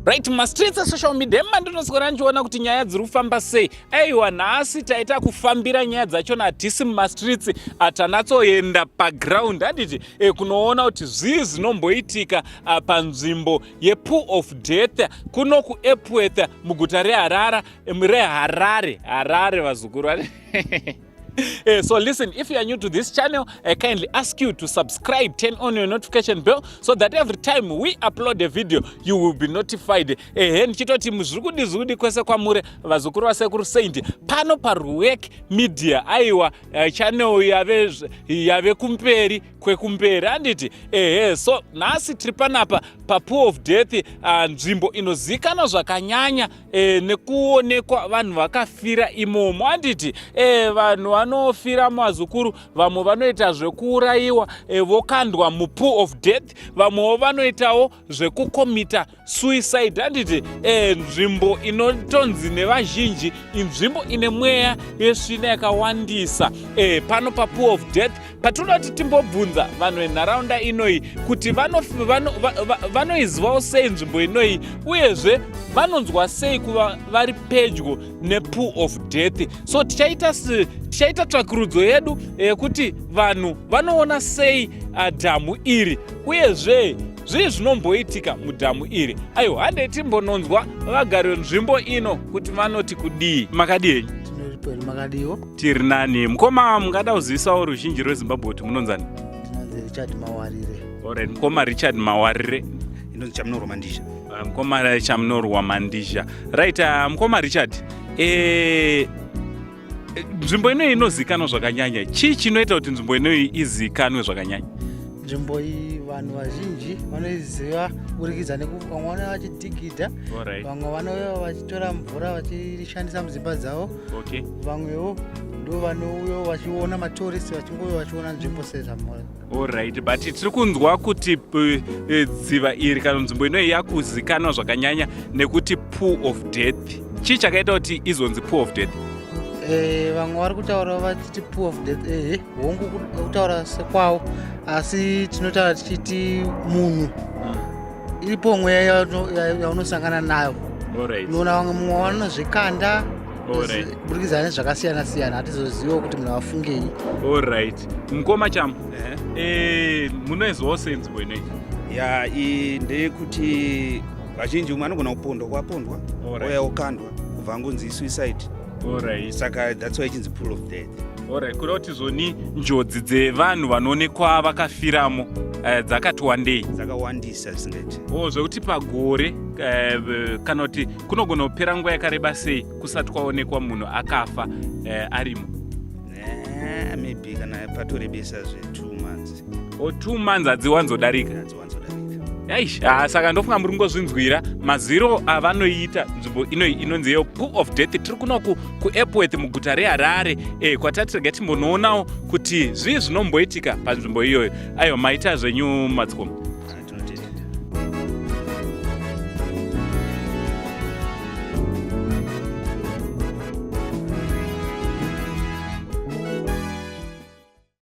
Right, mumastreets esocial media emandinoswera ndichiona kuti nyaya dziri kufamba sei. Aiwa, nhasi taita kufambira nyaya dzachona, hatisi mumastreets, atanatsoenda paground, handiti? Kunoona kuti zvii zvinomboitika panzvimbo yePool of Death kuno kuEpworth muguta reHarare, reHarare, Harare, vazukuru. So listen, if you are new to this channel, I kindly ask you to subscribe, turn on your notification bell so that every time we upload a video, you will be notified. Ehe, ndichitoti zviri kudi, zviri kudi kwese kwamuri, vazukuru vasekuru Saint, pano paRuwek Media. Aiwa, channel yave kumberi kwekumberi, handiti? Ehe, so nhasi tiri panapa paPool of Death, nzvimbo inozivikanwa zvakanyanya nekuonekwa vanhu vakafira imomo, handiti? Vanhu vanofira, mazukuru, vamwe vanoita zvekuurayiwa, vokandwa muPool of Death, vamwewo vanoitawo zvekucommita suicide, handiti? Nzvimbo inotonzi nevazhinji inzvimbo ine mweya yesvina yakawandisa. Pano paPool of Death patinoda kuti timbobvunza vanhu venharaunda inoyi kuti vanoizivawo sei nzvimbo inoyi, uyezve vanonzwa sei kuva vari pedyo nePool of Death. So tichaita tsvakurudzo yedu yekuti vanhu vanoona sei dhamu iri, uyezve zvii zvinomboitika mudhamu iri. Aiwa, handei timbononzwa vagari venzvimbo ino kuti vanoti kudii. Makadii henyu? Tinoripo, makadiwo? Tiri nani, mukoma. Mungada kuzivisawo ruzhinji rweZimbabwe kuti munonzani? Ndinonzi Richard Mawarire. Alright, mukoma Richard Mawarire. Inonzi Chamunorwa Mandizha. Mukoma Chamunorwa Mandizha, right. Mukoma Richard, nzvimbo inoyi inozikanwa zvakanyanya. Chii chinoita kuti nzvimbo inoyi izikanwe zvakanyanya? Nzvimbo iyi vanhu vazhinji vanoiziva kuburikidza neku vamwe vanouya vachidhigidha, vamwe vanouya vachitora mvura vachishandisa mudzimba dzavo, vamwewo ndo vanouya vachiona, matourist vachingouya vachiona nzvimbo sezvamura. Alright, but tiri kunzwa kuti dziva iri kana nzvimbo inoyi yakuzikanwa zvakanyanya nekuti Pool of Death. Chii chakaita kuti izonzi Pool of Death? Vamwe vari kutaura vachiti Pool of Death, ehe, hongu, kutaura sekwavo, asi tinotaura tichiti munhu iripo mweya yaunosangana nayo. Unoona vamwe, mumwe vanozvikanda kuburikidza nezvakasiyana siyana, hatizoziviwo kuti munhu afungei. Alright, mukoma Chamu, munoizivawo sei nzvimbo inoyi? Ya, iyi ndeyekuti vazhinji, umwe anogona kupondwa, kwapondwa, ouya okandwa, kubva angonzi suicide. Saka that's why ichinzi Pool of Death. Alright, kureva kuti zvoni njodzi dzevanhu vanoonekwa vakafiramo dzakati wandei? Dzakawandisa zvisingaiti. O, zvekuti pagore kana kuti kunogona kupera nguva yakareba sei kusati kwaonekwa munhu akafa arimo? Maybe kana patorebesa zve2 months. O, 2 months hadziwanzodarika? Hadziwanzodarika. Aish, ah, saka ndofunga muri kungozvinzwira maziro avanoita nzvimbo inoyi inonzi iyo Pool of Death. Tiri kuno kuEpworth muguta reHarare, kwatati rega timbonoonawo kuti zvii zvinomboitika panzvimbo iyoyo. Aiwa, maita zvenyu, madzikoma.